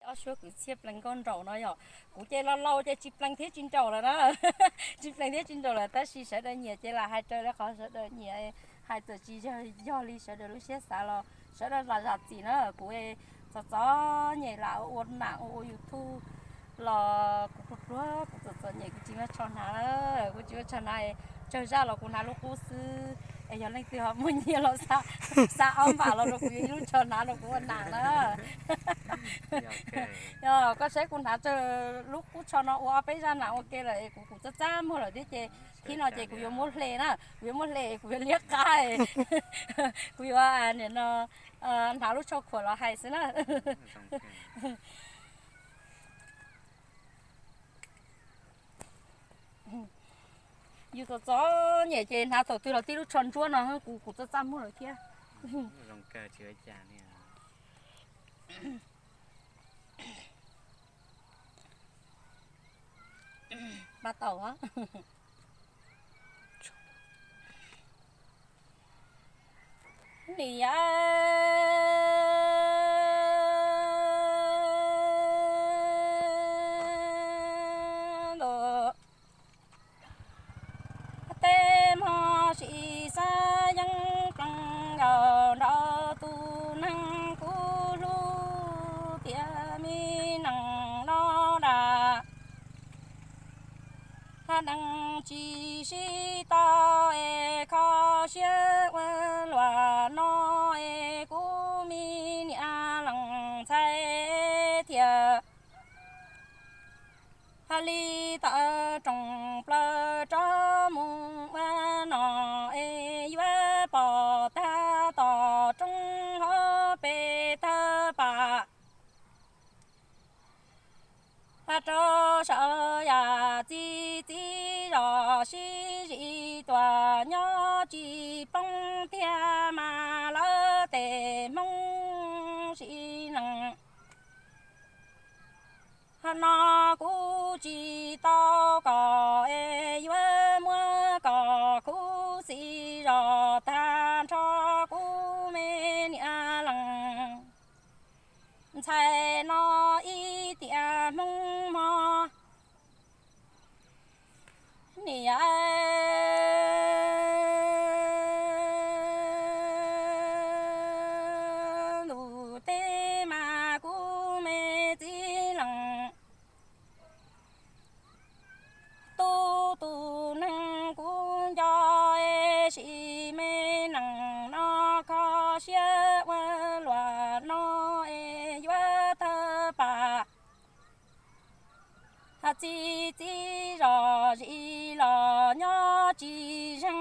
Ob suab kwv txhiaj pleev nkauj nraum no yog kuv ces laus laus ces tsis pleev thiab tsis nraum lawm na. Tsis pleev thiab tsis nraum lawm tab sis sawv daws nyiam ces lam hais raws li qhov sawv daws nyiam, hais txawm tsis yog li sawv daws lub siab xav los sawv daws lam zam txim na. Kuv txom txom nyem lam ua nam ua YouTube los kuv pluag pluag kuv txom txom nyem kuv tsis muaj tsho hnav na. Kuv tsis muaj tsho hnav, tsawg zaj los kuv hnav lub qub xwb. Es yog leej twg ho muaj nyiaj los xa ob npam los rau kuv yuav ib lub tsho hnav rau kuv ua nam na. Yog koj saib kuv hnav tsawg lub qub tsho no ua ob peb zaj nam ua ke lawm es kuv kuv txaj txaj muag lawm thiab ces thib no ces kuv yuav muab hle na, kuv yuav muab hle kuv yuav liab qab, kuv yuav nim no hnav lub tsho khuam los hais xwb na. Yus txom txom nyem ces hnav thaum twg los tib lub tsho ntsuab no kuv kuv txaj txaj muag lawm thiab. Pab tau. Niam ntuj, tej hmo sim xav yeej plees nkaus nrog tus neeg kuv hlub tiam me nees no dam. Deev tsis sib tau es kho siab ua luam no es kuv me niam lees ntxhais thiab. Hais li tawm rooj plaws rov mus ua no es yuav pom tag tom roob hauv pes tawg pam. Rau saum yam txi txiv zos sib zis tuaj nyob tsis poob tiag mas lawv tej Hmoob sim neej. No kuv tsis tau kom es yuav muab kom khuv xim zos tag nrho kuv me niam lees ntxhais no ib tiam Hmoob mog. Niam ntuj, tej mas kuv me txiv lees tub tus neeg kuv nco es sim me nees no kho siab ua luam no es yuav tawg pam. Txi txiv zos zis los nyob tsis zeeg,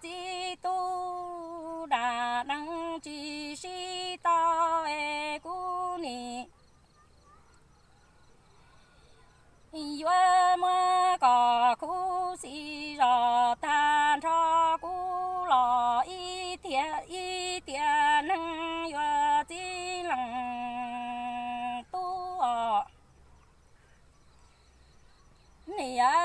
txiv tub dam deev tsis sib tau es kuv nim yuav muab kom khuv xim zos tag nrho kuv los ib tiam, ib tiam neeg yuav txiv lees tub os. Niam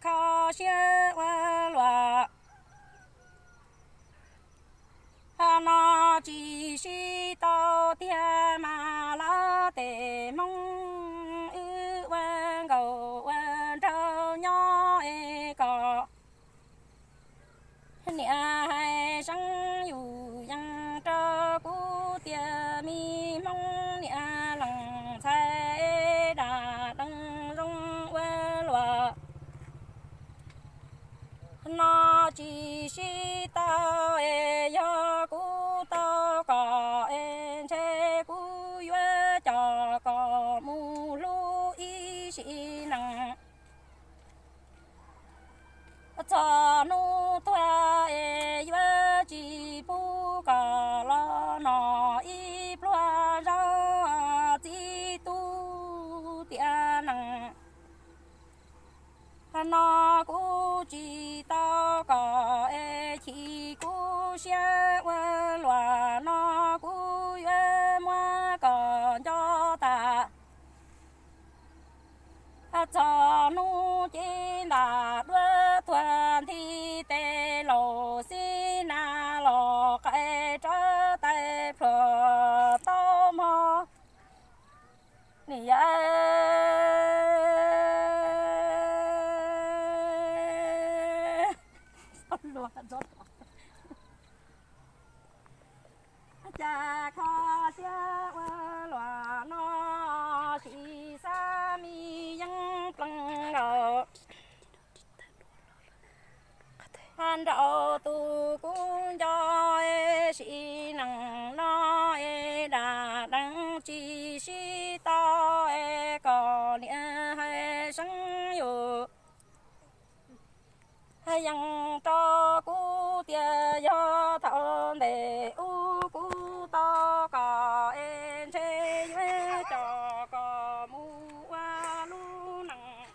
kho siab ua luam no tsis sib tau tiag mas lawv tej Hmoob wb ua nkauj ua nraug nyob es kom niam hais seeb yus yees rau kuv tias me Hmoob niam lees ntxhais dam deev zoo ua luam no tsis sib tau es yog kuv tau kom es ntshe kuv yuav coj kom mus hlub ib sim neej. Txog hnub tuag es yuav tsis pub kom los no ib pluag zaub txiv tub tiam neej no kuv tsis tau kom es chim kuv siab ua luam no kuv yuav muab kom nco tas. Txog hnub ces ntam duab tuag nthi tes laus xib nas los Ntes ub kuv tau kom es ntshe yuav coj kom mus ua lub neej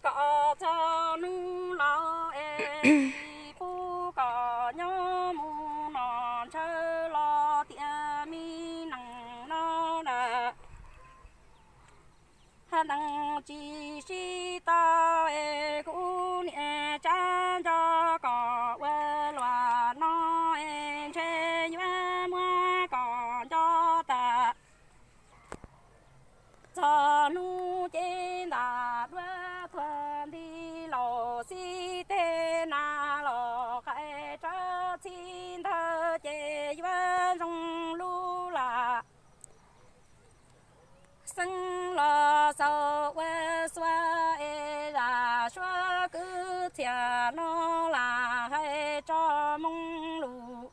kom txog hnub laus es pub kom nyob mus noj ntshaw los tias me neeg no na. Neeg tsis sib tau es kuv niam tsab nco kom ua luaj no es ntshe yuav muab kom nco tas. Txog hnub ces ntam duab tuag nti laus xib teg na los qhais rab txhib ntawd ces yuav zoo lub lam xeeb los xaus ua xua es zam suab kwv txhiaj no lam hais tso moo lus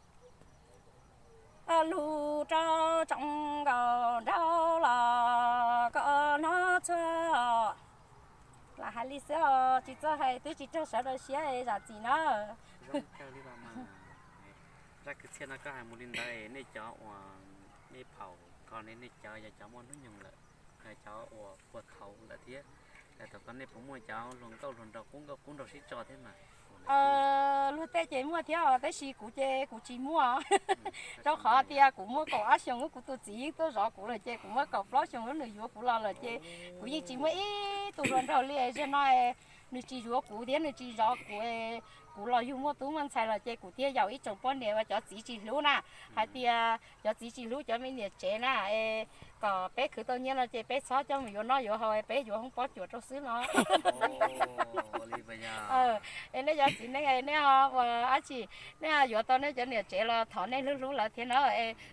lug rau tsoom nkauj nraug los kom hnov txhua. Lam hais li xwb os, tsis txawj hais twb tsis raug sawv daws siab zam txim na. Zaj kwv txhiaj no koj hais mus li ntawd, nej cov uas nej phaum ko ne, nej cov yog cov muaj hnub nyoog lawm, yog cov uas puag thaum ntawd thiab, thaum ko nej puas muaj cov hluas nkauj hluas nraug qub nkauj qub nraug sib tso thiab mas? Luag tej ces muaj thiab os, tab sis kuv ces kuv tsis muaj, rau qhov tias kuv muaj kaum ob xyoos kuv tus txiv yeej tuaj zov kuv lawm ces kuv muaj kaum plaub xyoos lub nws yuav kuv los lawm ces kuv yeej tsis muaj ib tug hluas nraug li. Zaum no nws tsis yuav kuv thiab nws tsis zov kuv, kuv los yug muaj tub muaj ntxhais los ces kuv thiaj yaum ib tsoom poj niam uas cov txiv tsis hlub na, hais tias cov txiv tsis hlub cov me niam tsev na, es kom peb khwv tau nyiaj no ces peb txhob coj mus yuav noj yuav haus, peb yuav hoob pob cuam rau xwb no. Es nej cov txiv neej nej ho ua dab tsi, nej yuav tau nej cov niam tsev los thov nej hlub hlub lawv thiab na.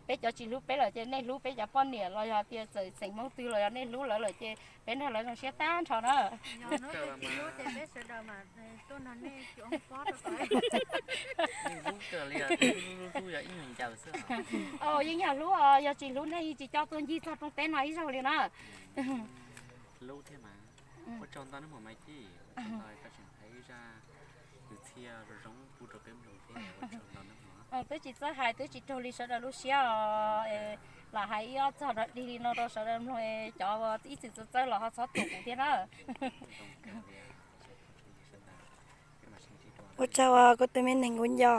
Peb cov tsis hlub peb lawm ces nej hlub peb cov poj niam los yog tias txawm xeem Hmoob twg los yog nej hlub lawv lawm ces peb nrog lawv zoo siab tag nrho na. Yeej yog hlub os, yog tsis hlub nej yeej tsis coj tuaj ncig txog rooj teb no ib zaug li na. Hlub thiab mas. Ua tsaug ntau nawb Maiv Thib, ua tsaug ntau koj tseem hais ib zaj kwv txhiaj zoo zoo pub rau peb mloog thiab, ua tsaug ntau nawb mog. Twb tsis txawj hais twb tsis raug li sawv daws lub siab os, lam hais ib ob txog dig li no rau sawv daws mloog, cov ib txwm txawj txawj los ho txhob tuam kuv thiab na. Ua tsaug kuv tus me neeg kuv nco.